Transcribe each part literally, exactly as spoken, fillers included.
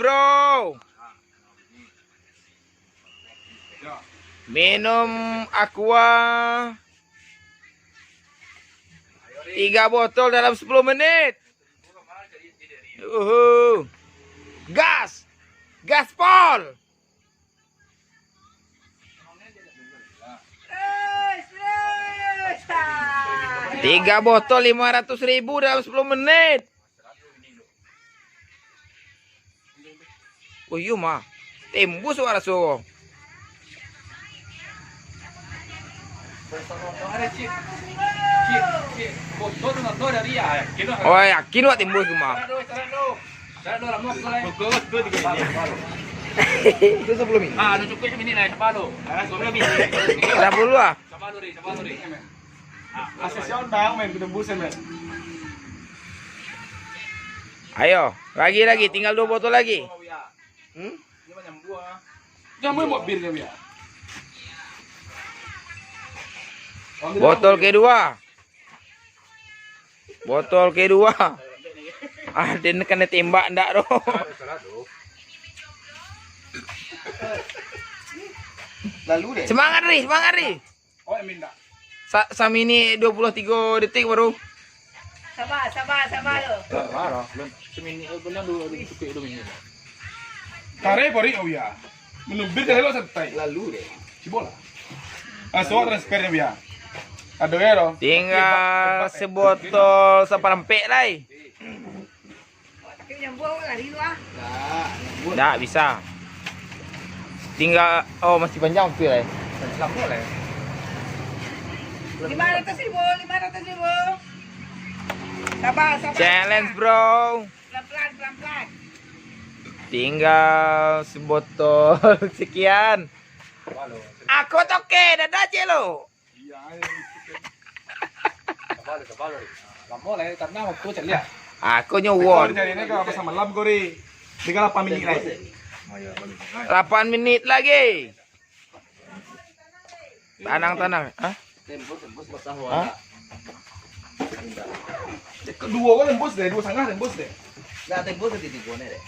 Bro. Minum Aqua tiga botol dalam sepuluh menit. Uhu. Gas. Gaspol. Tiga botol lima ratus ribu dalam sepuluh menit. Oh iyo mah. Tembus wak raso. Oh yakin wak tembus tu mah. Itu sebelum ini. Ah, dah cukup minit lah, sabar lu. Sepuluh minit. Sabar lu, Ri, sabar lu, Ri. Ah, A C C undang, men, kita busen, men. Ayo, lagi, lagi, tinggal dua botol lagi. Hmm? Jangan buat bir, ya. Botol kedua. Botol kedua. Ah, dia kena tembak ndak doh. Lalu deh. Semangat, Ri, semangat, Ri. Oh, yang minta. Sa-, samini dua puluh tiga detik baru. Sabar, sabar, sabar lo. Marah, belum. Semini, eh, belum dua, dua, cukup dua minit. Kare pori, oh ya. Menubir dah lo santai. Lalu deh. Cibola. Ah, suara transfer dia. Ada ya lo. Tinggal sebotol saparampek lai. Ndak bisa. Tinggal, oh, masih panjang waktu lai. Lima ratus ribu, lima ratus ribu. Sabar, sabar. Challenge, bro. Pelan-pelan, pelan-pelan. Tinggal sebotol sekian. Aku toke, dadah, Celo. Iya, ayo. Sabar, sabar. Lama lah ya, karena waktu cari ya. Aku nyo won. Cari ini ke apa sama lam kori? Tiga lapan menit lagi. Oh, iya, boleh. Lapan menit lagi. Tanang, tanang. Hah? Tembus, tembus basah. Hah? Kedua kan tembus deh, dua setengah tembus deh. Nggak tembus di tiga nih deh.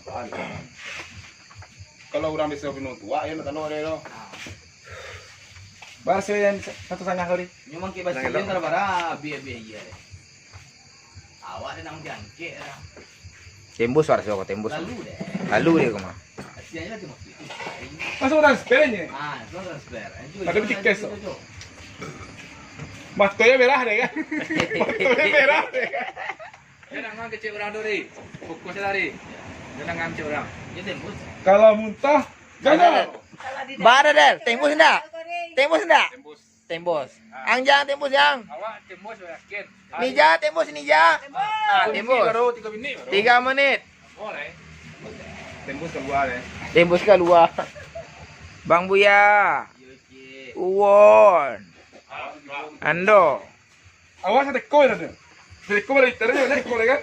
Apaan? Kalau urang biaso minum tuak, yo nak tando deh lo. Bara sih yang satu setengah tadi? Memang kayak basi yang terbarah, biar-biar iya deh. Awak deh nang diangkek lah. Tembus suara siapa tembus. Lalu deh. Lalu dia kemana? Kasihannya lagi waktu itu. Masuk transfer aja. Ah, itu transfer. Ada beli cash, tuh. Matonya merah deh kan? Matonya merah deh kan? Jangan ngam kecil urang tu, Ri. Fokus lah, Ri. Jangan ngam kecil urang. Dia tembus. Kalau muntah, gagal. Bara, Del. Tembus ndak? Tembus ndak? Tembus. Tembus. Ah. Ang Jang tembus, Jang. Awak tembus, yakin. Nija tembus, Nija. Ah, tembus. Baru tiga minit, baru. Tiga menit. Boleh. Tembus keluar, ya. Tembus keluar. Bang Buya. Uwon. Ando. Awas, ada kol ada. Ada kol ada, ada kol kan?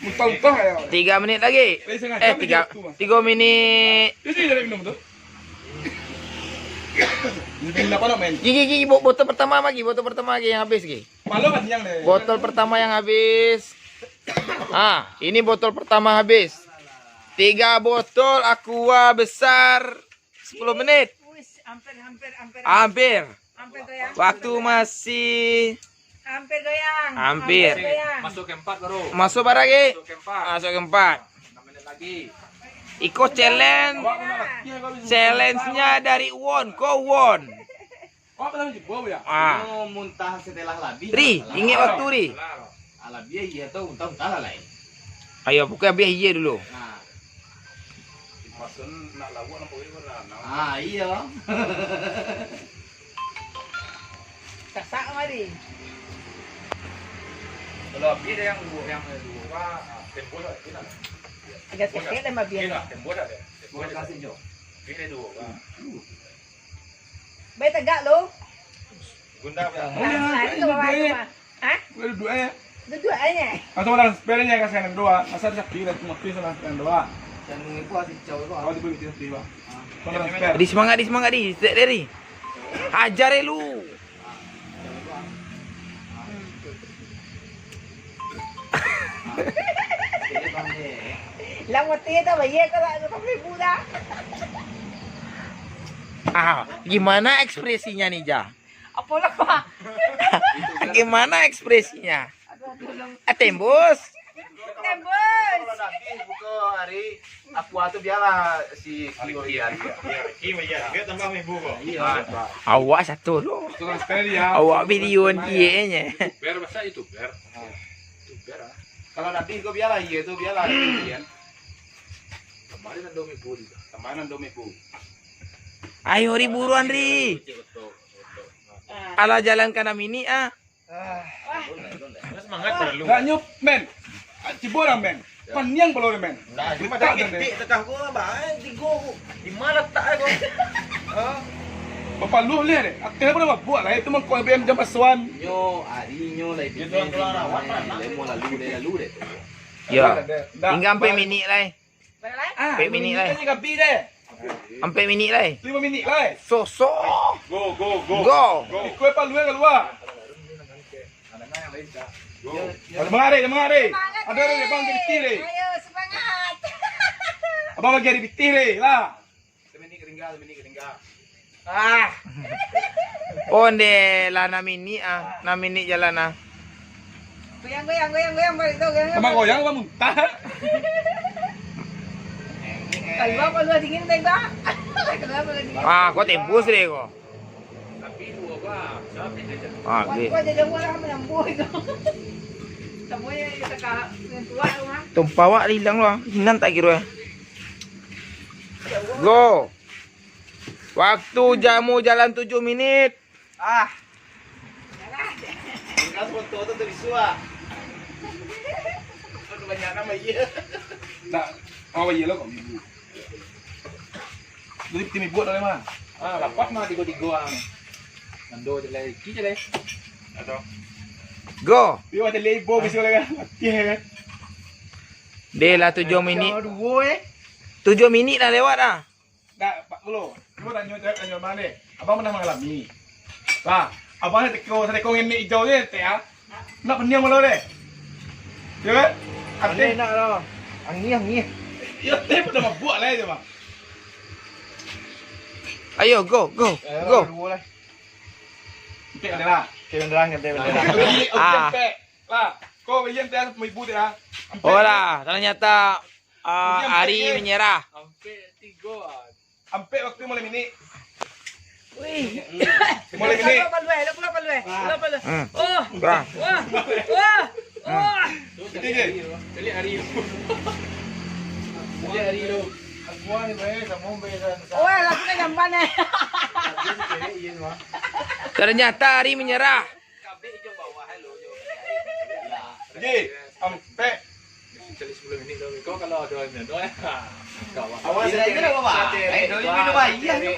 Muntah-muntah ya. Tiga menit lagi. Dari setengah Eh, jam tiga, itu, Mas. Tiga menit. Itu dari minum tu. Ini apa nak main? Gigi, gigi, bo-, botol pertama lagi, botol pertama lagi yang habis lagi. Malu kan yang deh. Botol pertama yang habis. Ah, ini botol pertama habis. Tiga botol Aqua besar. Sepuluh menit. Wis, hampir, hampir, hampir. Hampir. Hampir goyang. Waktu masih Hampir goyang. Hampir. Hampir goyang. Masuk keempat baru. Masuk bara lagi? Masuk keempat. Masuk keempat. Enam menit lagi. Iko challenge. Awak pun nak latihan kau bisa. Challenge-nya dari Won. Ko Won. Awak pernah mencoba, ya? Ah. Ino muntah setelah labih. Ri, ingat waktu, Ri. Salah. Alah, bia iya tu, unta-unta lah lain. Ayo, pukul bia iya dulu. Nah. Maksud nak lawak nampak ini pernah, nah. Ah, iya. Sasak mari. Kalau bia ada yang dua, yang dua, ah, tembus lah, enak. Agak sakit lah, mah, bia. Enak, tembus lah dia. Tembus lah. Bia ada dua, ah. Baik tegak lo. Gundam. Nah, lari ke bawah tu, Pak. Hah? Boleh duduk aja. Duduk aja. Langsung orang spare nya kasih anak dua. Asal sakit lah, cuma pis lah anak dua. Dan itu asyik jauh tu. Awak tiba bikin sendiri, Pak. Langsung orang spare. Di semangat, di semangat, di. Setiap dari. Ajar eh lu. Lah mati dah, bayar kalau dua puluh ribu dah. Ah, gimana ekspresinya nih, Ja? Apo lah, Pak? Gimana ekspresinya? Aduh, tolong. Ah, tembus. Tembus. Kalau nanti buka hari Aqua tu biarlah si Kio Rian. Iya, Kio Rian. Dia tambah minggu kok. Iya. Awak satu tu. Itu kan sekali ya. Awak video dia nya. Ber, masa itu ber? Ah. Itu ber ah. Kalau nanti kau biarlah iya tu, biarlah Rian. Kemarin ada minggu juga. Kemarin ada minggu. Ayo, Ri, buruan, Ri. Alah, jalan ka Namini ah. Ah. Semangat terlalu. Gak nyup, men. Ah, cibo lah, men. Paniang pulo, men. Nah, cuma tak gede, tekah gua, bah, eh, tigo gua. Di mana tak gua? Hah? Bapaluh leh deh. Ateh pun babuak lah. Itu mangkok B M jam asuan. Nyo, arinyo lah. Dia tuan keluar awak, kan? Lemo lalu, leh lalu deh. Yo. Tingga ampek minik lai. Ampek minik lai. Ampek minik lai. Limo minik lai. Sosok. Go, go, go. Go. Go. Ikut paluh kalua. Go. Semangat deh, semangat deh. Ada deh, abang jadi pitih deh. Ayo, semangat. Abang bagi jadi pitih deh, lah. Saminik ringga, saminik ringga. Ah. Oh, ndeh lah, Namini ah, Namini jalan ah. Goyang, goyang, goyang, goyang, balik tu, goyang, goyang. Abang goyang, abang muntah. Kalua paluh dingin, teh, Bang. Kalua paluh dingin. Ah, kau tembus deh kau. Tapi dua, Bang. Siapa yang jajan? Ah, Bang, deh. Kau jajan orang menyambung itu. Semuanya yang dekat, yang tua tu, Bang. Tumpah awak hilang lah. Hilang tak kira. Go. Waktu jamu jalan tujuh minit. Ah. Tinggal foto tu, tu bisu ah. Foto banyak nama iya. Tak, oh iya lo kok ibu. Jadi tim ibu dah mah. Ah, lapas mah tigo-tigo ah. Nando je lah, iki je lah. Atau Go. Iyo macam lebo bisu lah kan. Mati kan. Deh lah tujuh minit. Duo eh. Tujuh minit lah lewat ah. Dak, Pak Kulo. Cubo tanyo, jawab tanyo abang deh. Abang pernah mangalami? Lah, abang ni teko, sateko ngenek ijau je, tek ah. Nak peniang malu deh. Yo kan? Ade enak lah. Angih, angih. Yo, teh pernah mabuak lah itu, Bang. Ayo, go, go, go. Ayo, duo lah. Empek bendera. Empek bendera, empek bendera. Ah. Empek. Lah, kau bagi empek seribu teh ah. Empek. Oh lah, ternyata Ah, Ari menyerah. Ampek tigo ah. Ampek waktu mulai minik. Wih. Mulai minik. Lupa paluh, lupa paluh, lupa paluh. Hmm. Oh. Wah. Wah. Wah. Wah. Jadi je. Jadi Ari. Jadi Ari lu. Aku ni bae sama bae. Oh, langsung ke jamban eh. Ternyata Ari menyerah. Jadi, ampek. Cari sepuluh minit dulu. Kau kalau ada minit dulu, eh. Kau. Awas, tidak, tidak apa-apa. Eh, dulu minum air.